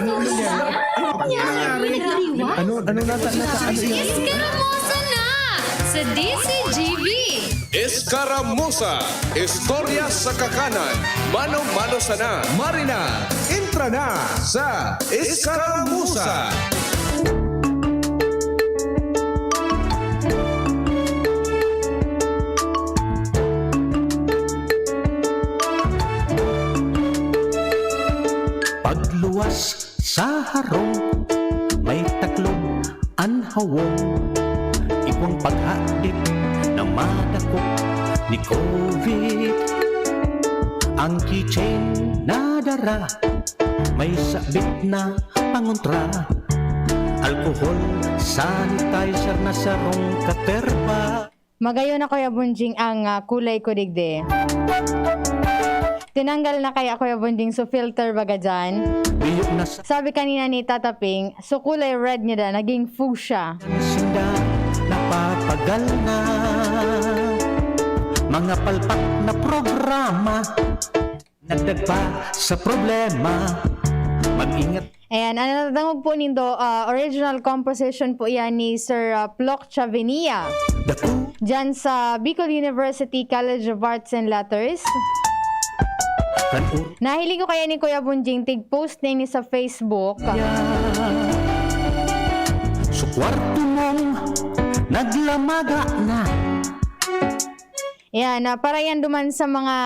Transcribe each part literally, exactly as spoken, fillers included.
Ano nangyari? Ano nangyari? Ano nangyari? Ano, ano nasa, nasa, ano yun? Iskaramosa na sa D Z G B. Iskaramosa, istorya sa kakanan. Mano-mano sana. Marina, entra na sa Iskaramusa. Pagluwas sa harong, may taklong an hawong, igwang paghadit na madakop ni covid. Ang keychain na dara, may sabit na pangontra. Alcohol, sanitizer na sarong katerba. Magayon na, Kuya Bunjing, ang, ah, kulay ko digdi. Tinanggal na kaya, Kuya Bunjing, so filter baga dyan? Biyo na sa Sabi kanina ni Tata Ping, so kulay red niya na, naging fuchsia. Sinda napapagal na mga palpak na programa. Nagdagpa sa problema. Mag-ingat. Ayan, ang natatangog po nindo, ah, original composition po yan ni Sir, ah, Ploc Chavenia. Dako. Diyan sa Bicol University College of Arts and Letters. Kan ur- Nahiling ko kaya ni Kuya Bunjing, tig-post na ini sa Facebook. Yan. Sa kwarto mong naglamaga na. Yan, ah, para yan duman sa mga,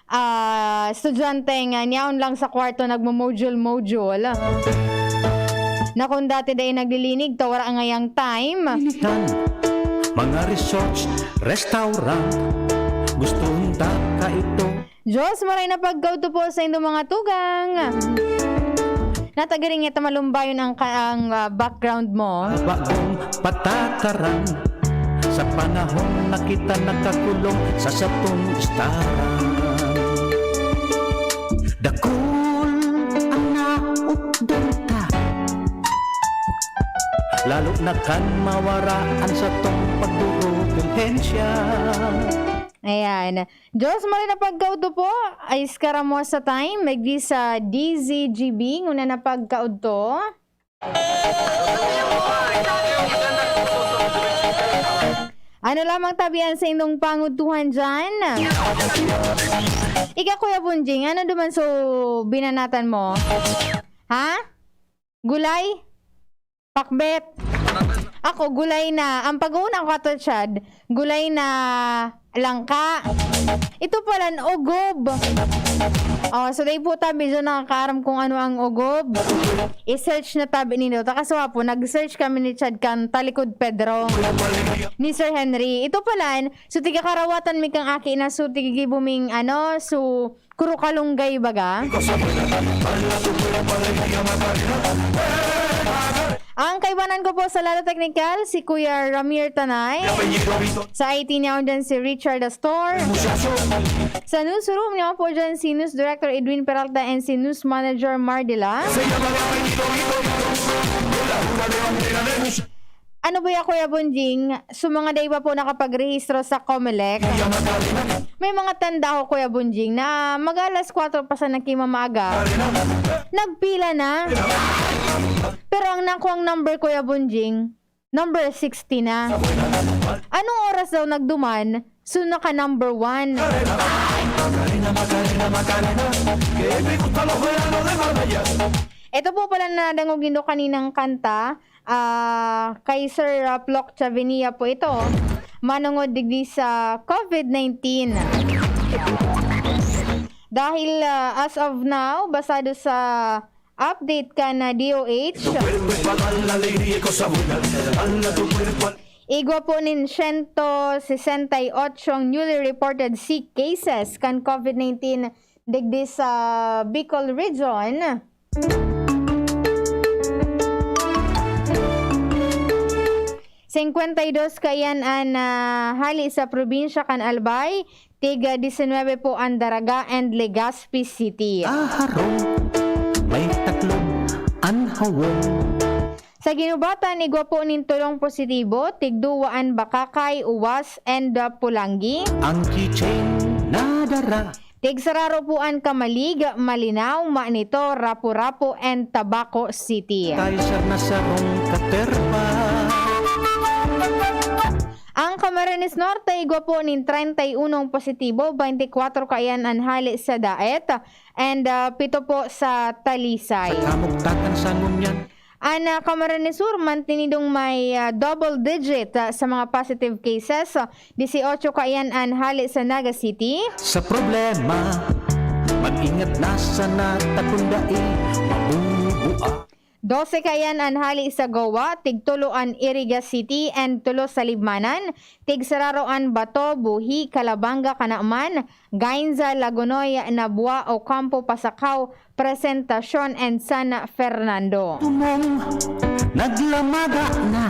ah, estudyante nga niyaon lang sa kwarto nagmo-module-module. Na kung dati dai naglilinig, ta wara ngayang time. Linihan, mga resorts, restaurant, gusto unta ka ito. Diyos, maray na pagkaudto po sa indong mga tugang. Natagaring ito malumbayon ang, ka- ang, ah, background mo. Bagong patakaran sa panahon na kita nakakulong sa satong istaran. Dakul ang naupdan ta, lalo na kan mawara an satong pagdurog, bilhensya. Ayan. Diyos, maray na pagkaudto po. Ay, Iskaramosa Time, magdi sa D Z G B, nguna na pagkaudto. Ano lamang tabian sa indong pangudtuhan dyan? Ika, Kuya Bunjing, ano duman so binanatan mo? Ha? Gulay? Pakbet? Ako, gulay na. Ang pag-uuna ko ato, Chad, gulay na langka. Ito pala, ugob. Oh, so, dai po tabi dyan nakakaaram kung ano ang ugob. I-search na tabi nindo. Takaswa po, nag-search kami ni Chad kan Talikod Pedro, ni Sir Henry. Ito pala, so, tiga Karawatan mi kang aki na, so, tigigibo ming, ano, so, Kuro kalunggay baga. Ang kaibanan ko po sa Lalo Technical, si Kuya Ramir Tanay. Sa I T niya dyan si Richard Astor. Sa newsroom niya po dyan si News Director Edwin Peralta and si News Manager Mardila. Ano ba ya, Kuya Bonjing? So, mga dai pa po nakapagrehistro sa Comelec. May mga tanda ako, Kuya Bonjing, na mag-alas kwatro pa sana ki mamaaga. Nagpila na. Pero ang nakuang number, Kuya Bonjing, number sixty na. Anong oras daw nagduman? So, naka number one. Ito po pala na nadangog nindo kaninang kanta, ah, kay Sir, ah, Ploc Chavenia po ito, manungod digdi sa COVID nineteen. Dahil, ah, as of now, basado sa update kan, ah, D O H, igwa po nin siyento sesenta y ocho newly reported sick cases kan COVID nineteen digdi sa Bicol Region. Singkwenta y dos kaiyan an, ah, hali sa probinsya kan Albay, tig disinwebe po an Daraga and Legazpi City. Aharong, may taklong anhawon. Sa Guinobatan, igwa po nin tolong positibo, tigduwa an Bacacay, Uwas, and, ah, Polangui. Ang keychain nadara. Tigsararo po an Camalig, Malinao, Manito, Rapu-Rapu, and Tabaco City. Tayo, sir, na sarong katerba. Ang Camarines Norte, igwa po nin treinta y uno positibo, twenty-four kaiyan an hale sa Daet, and, ah, pito po sa Talisay. Sa kamugtakan sa ngunyan. An, ah, Camarines Sur, mantinidong may, ah, double digit, ah, sa mga positive cases. Dieciocho kaiyan an hale sa Naga City. Sa problema, mag-ingat na sana ta kun dai mabubua. Dose kaiyan an hale sa Goa, tigtulo an Iriga City and tulo sa Libmanan, tigsararo an Bato, Buhi, Calabanga, Canaman, Gainza, Lagonoy, Nabua, Ocampo, Pasacao, Presentacion, and San Fernando. Tumong naglamaga na.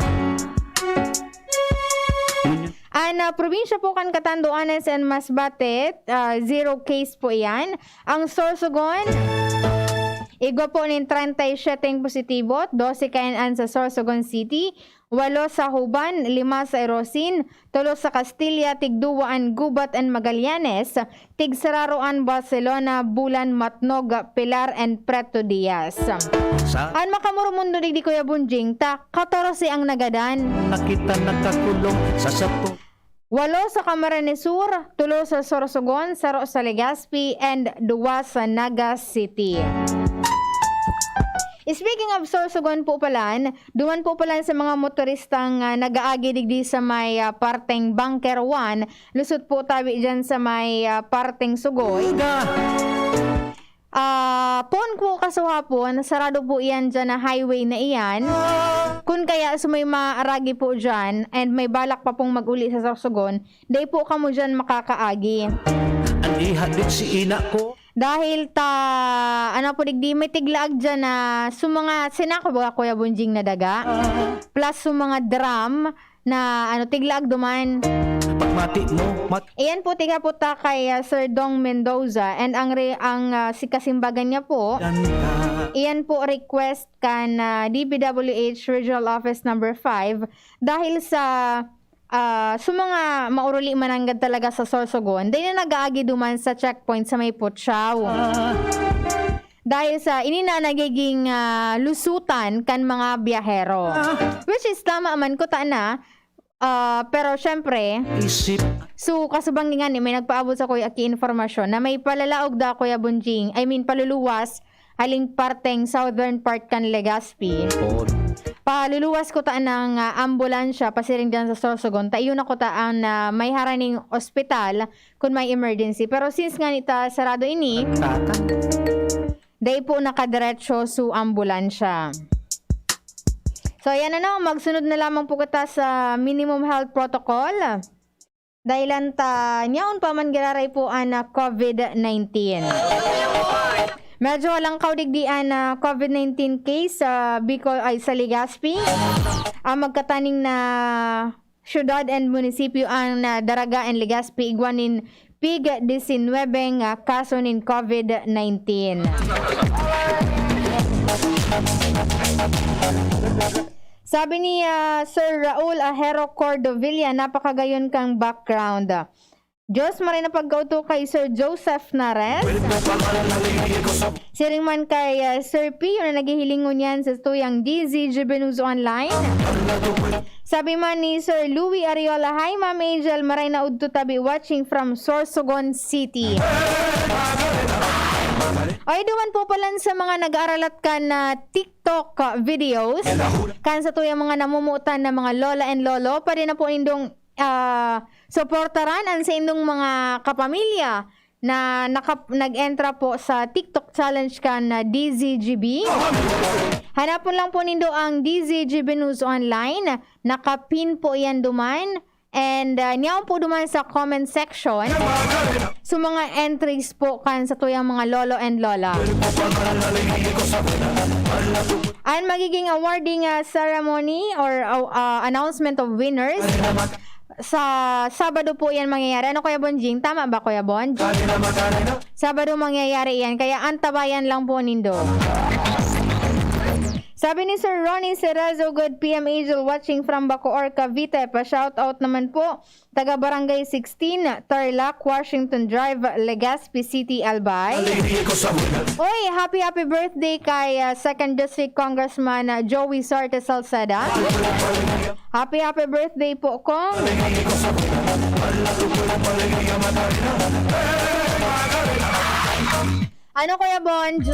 An, ah, probinsya po kan Catanduanes and Masbate, ah, zero case po iyan. Ang Sorsogon, igwa po nin treinta y siete positibo, dose kaiyan an sa Sorsogon City, walo sa Juban, lima sa Irosin, tulo sa Castilla, tigduwa an Gubat and Magallanes, tigsararo an Barcelona, Bulan, Matnog, Pilar, and Preto Diaz. Sa An Makamuro Mundo digdi, Kuya Bonjing, ta katorse ang nagadan. Nakita nakakulong sa sapo. Walo sa Camarines Sur, tulo sa Sorsogon, saro sa Legazpi, and duwa sa Naga City. Speaking of Sorsogon po palan, duman po palan sa mga motoristang, ah, nag-aagi digdi sa may, ah, parteng Bunker One, lusot po tabi dyan sa may, ah, parteng Sugoy. Uga! Ah, poon po kasuhapon, sarado po iyan dyan na highway na iyan. Kun kaya sa may maaragi po dyan and may balak pa pong mag-uli sa Sorsogon, dai po kamo dyan makakaagi. An iha dit si ina ko. Dahil ta, ano po, digdi may tiglaag dyan na sa mga sinako ba, Kuya Bonjing, na daga? Plus sa mga drum na, ano, tiglaag duman. Pagmati mo, mat- Iyan po, tiga po ta kay, ah, Sir Dong Mendoza, and ang re-, ang, ah, si kasimbagan niya po, Ganda. Iyan po request kan, ah, D P W H Regional Office number five, dahil sa, ah, sa mga mauruli mananggad talaga sa Sorsogon, dai na nag-aagi duman sa checkpoint sa may Puchao. Ah. Dahil sa ini na nagiging, ah, lusutan kan mga biyahero. Ah. Which is tama man, kuta na, ah, pero syempre, Isip. So, kasubang ni ngani, may nagpaabot sa kuya ki informasyon na may palalaog daw, Kuya Bonjing, I mean, paluluwas, haling parteng southern part kan Legazpi. Pod. Paluluwas kuta ng, ah, ambulansya, pasiring dyan sa Sorsogon. Ta iyo na kuta ang, ah, may haraning ospital kung may emergency. Pero since ngani ta sarado ini, Tatan. Dai po nakadiretso su ambulansya. So, ayan, ano, magsunod na lamang po kita sa minimum health protocol. Dahilan ta, nyaon pa man giraray po an, ah, COVID nineteen. Medyo halangkaw digdi an, ah, COVID nineteen case sa Bicol, ay, sa Legazpi. Ang magkataning na syudad and munisipyo ang nadaraga and Legazpi igwa nin pig disinwebe nga kaso nin COVID nineteen. Sabi ni, ah, Sir Raul Ahero Cordovilla, napakagayon kang background. Diyos maray na pagkauto kay Sir Joseph Nares. Siring man kay, ah, Sir Pio na naghihilingon yan sa tuyang D Z G Benuzo Online. Sabi man ni Sir Louis Ariola, "Hi, Ma'am Angel, maray na udto tabi, watching from Sorsogon City." Ay, duman po palan sa mga nag-aaralat kan, ah, TikTok, ah, videos. Kan sa tuyang mga namumutan na mga lola and lolo, pwede na po nindong, ah, suportaran ang sa indong mga kapamilya na nakap-, nag-entra po sa TikTok challenge kan, ah, D Z G B. Hanapon lang po nindo ang D Z G B News Online. Nakapin po yan duman. And, ah, niyaon po duman sa comment section. Sa mga entries po kan sa tuyang mga lolo and lola. Ang magiging awarding, ah, ceremony or, ah, ah, announcement of winners sa Sabado po yan mangyayari. Ano, Kuya Bonjing? Tama ba, Kuya Bonj? Sabado mangyayari yan. Kaya antabayan lang po nindo. Sabi ni Sir Ronnie Serazo, "Good P M Angel, watching from Bacoor, Cavite." Pa-shoutout naman po, taga Barangay sixteen, Tarlac, Washington Drive, Legazpi City, Albay. Oy, happy, happy birthday kay, ah, Second District Congressman, ah, Joey Sarte Salceda. Happy, happy birthday po, Kong. Ano, Kuya Bonj?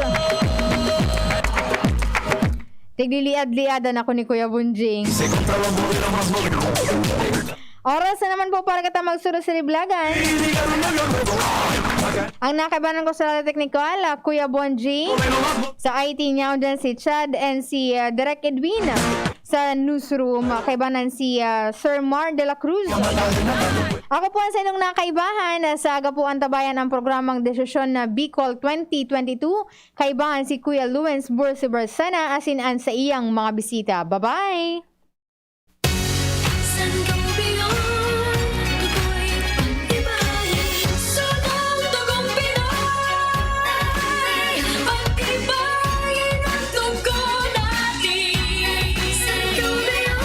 Tigliliad-liadan ako ni Kuya Bonjing. Oras na naman po para kita magsurusiriblagan. Ang nakaibanan ko sa teknikal, ah, Kuya Bonjing. Sa I T niya, dyan si Chad and si, ah, Direk Edwin. Sa newsroom, ah, kaibanan si, ah, Sir Mar de la Cruz. Ako po ang sa inyong nakaibahan, ah, sa aga po antabayan ang programang Desisyon na Bicol twenty twenty-two. Kaibahan si Kuya Luens Bursi Barcena, asin an saiyang mga bisita. Bye-bye! Sangobion, tukoy pag-ibahin, sunog tugong Pinoy. Pag-ibahin ang tugon natin. Sangobion,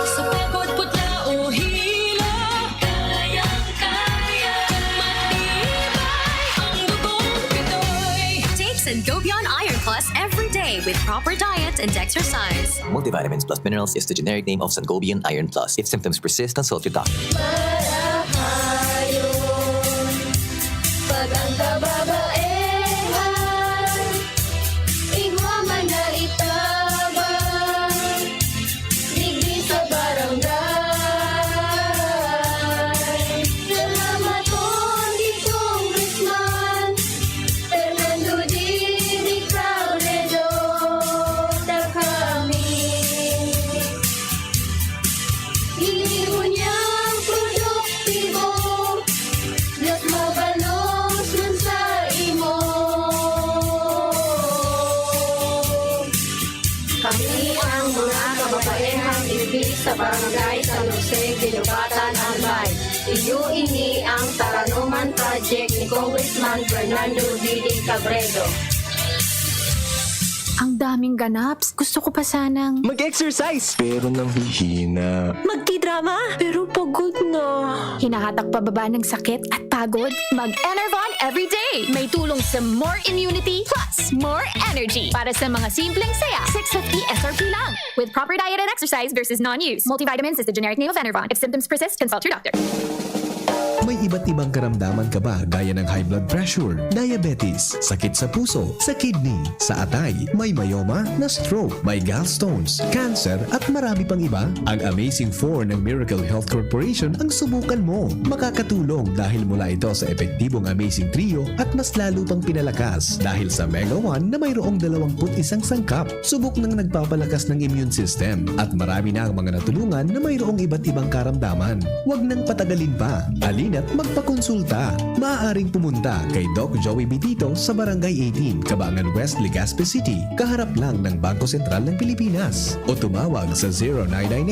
sa pagod, putla o hilo, kayang-kaya, matibay ang dugong Pinoy. Take Sangobion Iron Plus every day with proper diet and exercise. Multivitamins plus minerals is the generic name of Sangobion Iron Plus. If symptoms persist, consult your doctor. Pag ang kababaehan, igwa man na itabang, digdi sa barangay. Salamat po ni Congressman Fernando Didi Cabredo, sa kami. Ini unyang produktibo, mas mabalos man sa imo. Kami ang mga kababaehang ibi sa Barangay San Jose, Guinobatan, Albay. Iyo ini ang Taranoman Project ni Congressman Fernando Didi Cabredo. Ang daming ganap. Gusto ko pa sanang mag-exercise, pero nanghihina. Magtidrama, pero pagod na. Hinahatak pababa ng sakit at pagod? Mag-Enervon everyday. May tulong sa more immunity plus more energy. Para sa mga simpleng saya, six fifty S R P lang. With proper diet and exercise versus non-use. Multivitamins is the generic name of Enervon. If symptoms persist, consult your doctor. May iba't ibang karamdaman ka ba, gaya ng high blood pressure, diabetes, sakit sa puso, sa kidney, sa atay, may myoma, na-stroke, may gallstones, cancer, at marami pang iba? Ang Amazing Four ng Miracle Health Corporation ang subukan mo. Makakatulong dahil mula ito sa epektibong Amazing Trio at mas lalo pang pinalakas dahil sa Mega One na mayroong dalawampu't isang sangkap. Subok nang nagpapalakas ng immune system at marami na ang mga natulungan na mayroong iba't ibang karamdaman. Huwag nang patagalin pa. Halina't magpakonsulta. Maaaring pumunta kay Doc Joey Bitito sa Barangay eighteen, Cabangan West, Legazpi City, kaharap lang ng Bangko Sentral ng Pilipinas. O tumawag sa zero nine nine